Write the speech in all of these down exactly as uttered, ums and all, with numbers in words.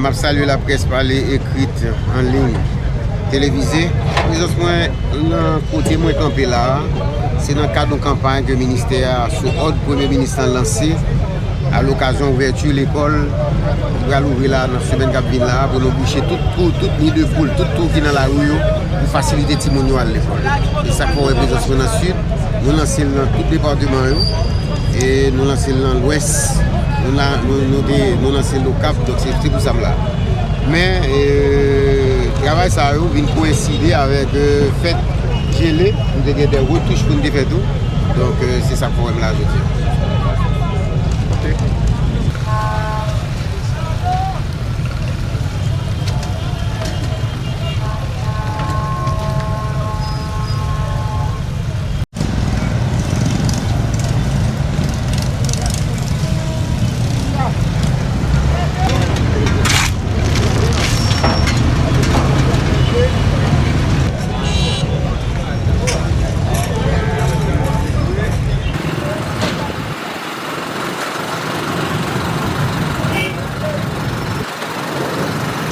M ap salye laprès pale ekrit, an liy, televize. Prezans mwen nan kote mwen kanpe la a, se nan kad yon kanpay ke ministè a, sou òd Premye Minis lan, lanse a lokazyon ouvèti lekòl ki pral ouvri la nan semèn k ap vin la a, pou nou bouche tout twou, tout ni de poul, tout twou ki nan lari yo, pou fasilite timoun yo al lekòl. E sa k fè w wè prezans mwen nan Sid, nou lanse l nan tout depatman yo, e nou lanse l nan Lwès, nou la, nou, nou te, nou lanse l Okap, donk se, se pou sa m la. Men, e, travay sa yo vin koyenside avèk, e, fèt Djele, nou te gen de retouch pou n te fè tou. Donk, e, se sa k fè w wè m la jodi a.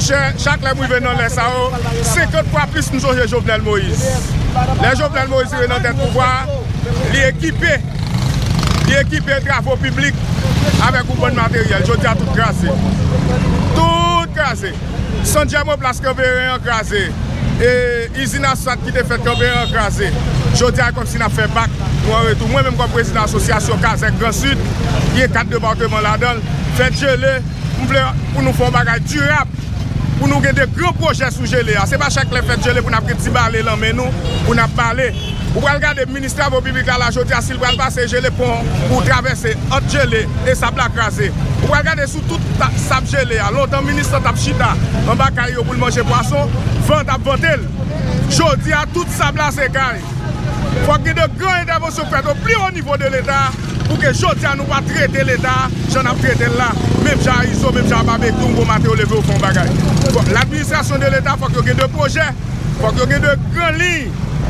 Chè, chak lè m rive nan lè sa yo, senkant fwa plis m sonje Jovenel Moïse. Lè Jovenel Moïse rive nan tèt pouvwa a, li ekipe, li ekipe travo piblik avèk yon bann materyèl. Jodi a, tout kraze. Tout kraze. Sant Jèmoplas Kanperen an kraze. E izin asfalt ki te fèt Kanperen an kraze. Jodi a, kòmsi n ap fè bak, nou an retou. Mwen menm, kòm prezidan asosyasyon Kazèk Gran Sid, ki gen kat depatman ladan l, fèt Djele, m vle pou nou fè yon bagay dirab, pou nou gen de gran pwojè sou Djele a. Se pa chak lè fèt Djele pou n ap gen ti bale lan men nou, pou n ap bale. Ou pral gade minis travo piblik la, la jodi a, si l pral pase Djele pon pou travèse ant Djele e sab la kraze. Ou pral gade sou tout ta-, sab Djele a. Lontan minis lan t ap chita anba kay yo pou l manje pwason, van t ap vante l. Jodi a, tout sab la se kay. Fòk gen de gran entèvansyon k fèt o pli wo nivo de Leta pou ke jodi a nou pa trete Leta jan n ap trete l la. Menm jan a Izo, menm jan a Babekyou, yon bon maten yo leve yo fè yon bagay. Fòk ladministrasyon de Leta, fòk yo gen de pwojè, fòk yo gen de gran liy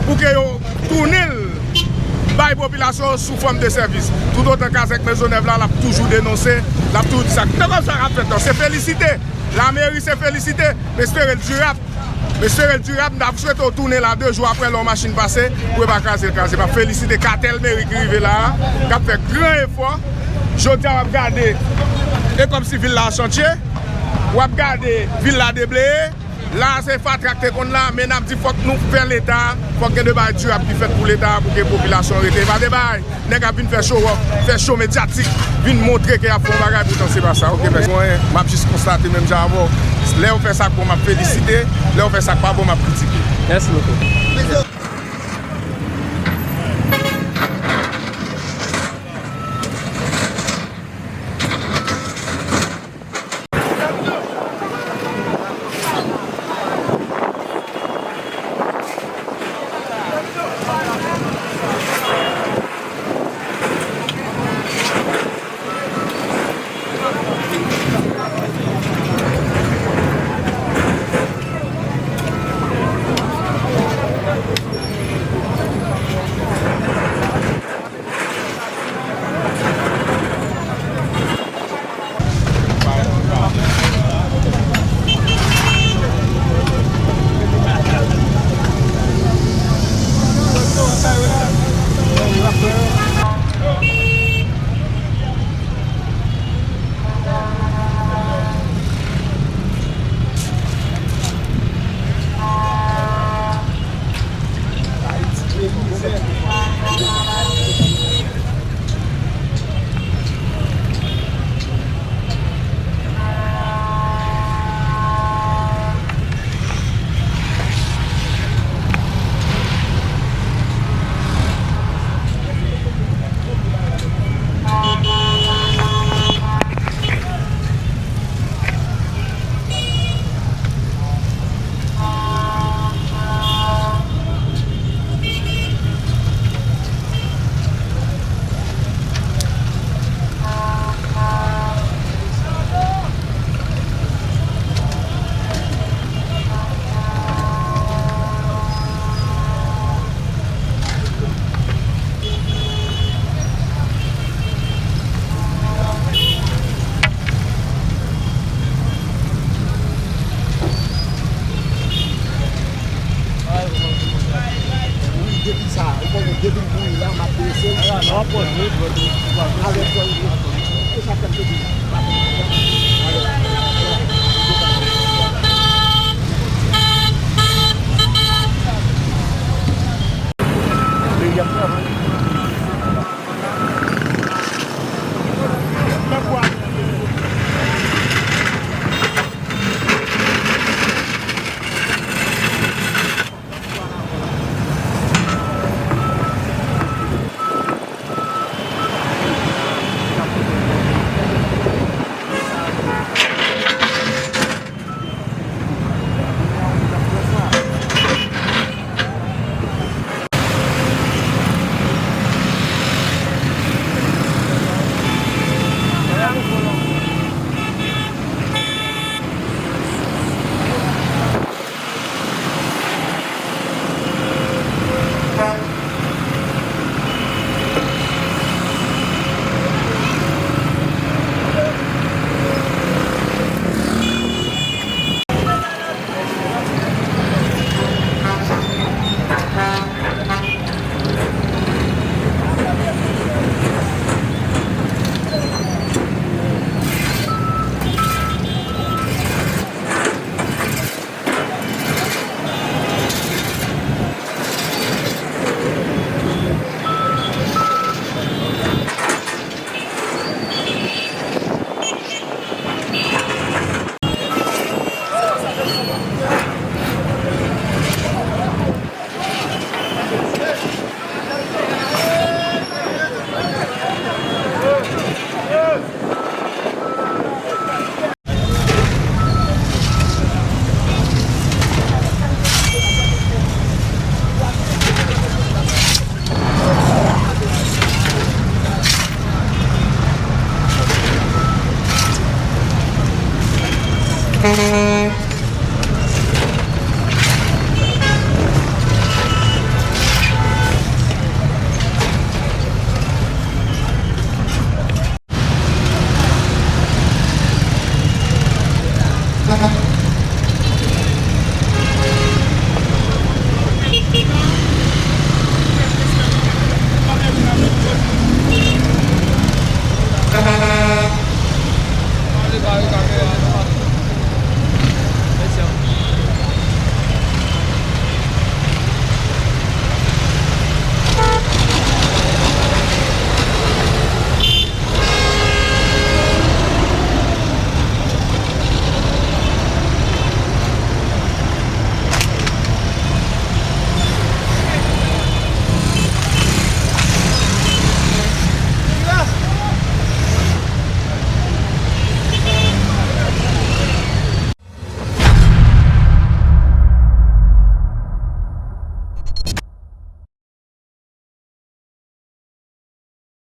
pou ke yo tounen l bay popilasyon sou fòm de sèvis. Toutotan Kazèk Mezonèv la, l ap toujou denonse, l ap toujou di sa. Nan kòm sa k ap fèt la, se felisite. Lameri se felisite, m espere l dirab. M espere l dirab, m t ap swete w tounen la de jou apre lè yon machin pase, pou yo pa kraze l kraze. M ap felisite katèl meri ki rive la a, k ap fè gran efò. Jodi a, w ap gade, e kòmsi vil la an chantye, w ap gade vil la debleye. La a se fatra k te konn la, men n ap di fòk nou fè Leta, fòk gen de bagay dirab ki fèt pou Leta, pou ke popilasyon rete. E pa de bagay nèg ap vin fè show off, fè show medyatik, vin montre ke y ap fè yon bagay, poutan se pa sa. Oke, mèsi. Mwen, m ap jis konstate menm jan avè w. Lè yo fè sa k bon, m ap felisite. Lè yo fè sa k pa bon, m ap kritike. Mèsi bokou.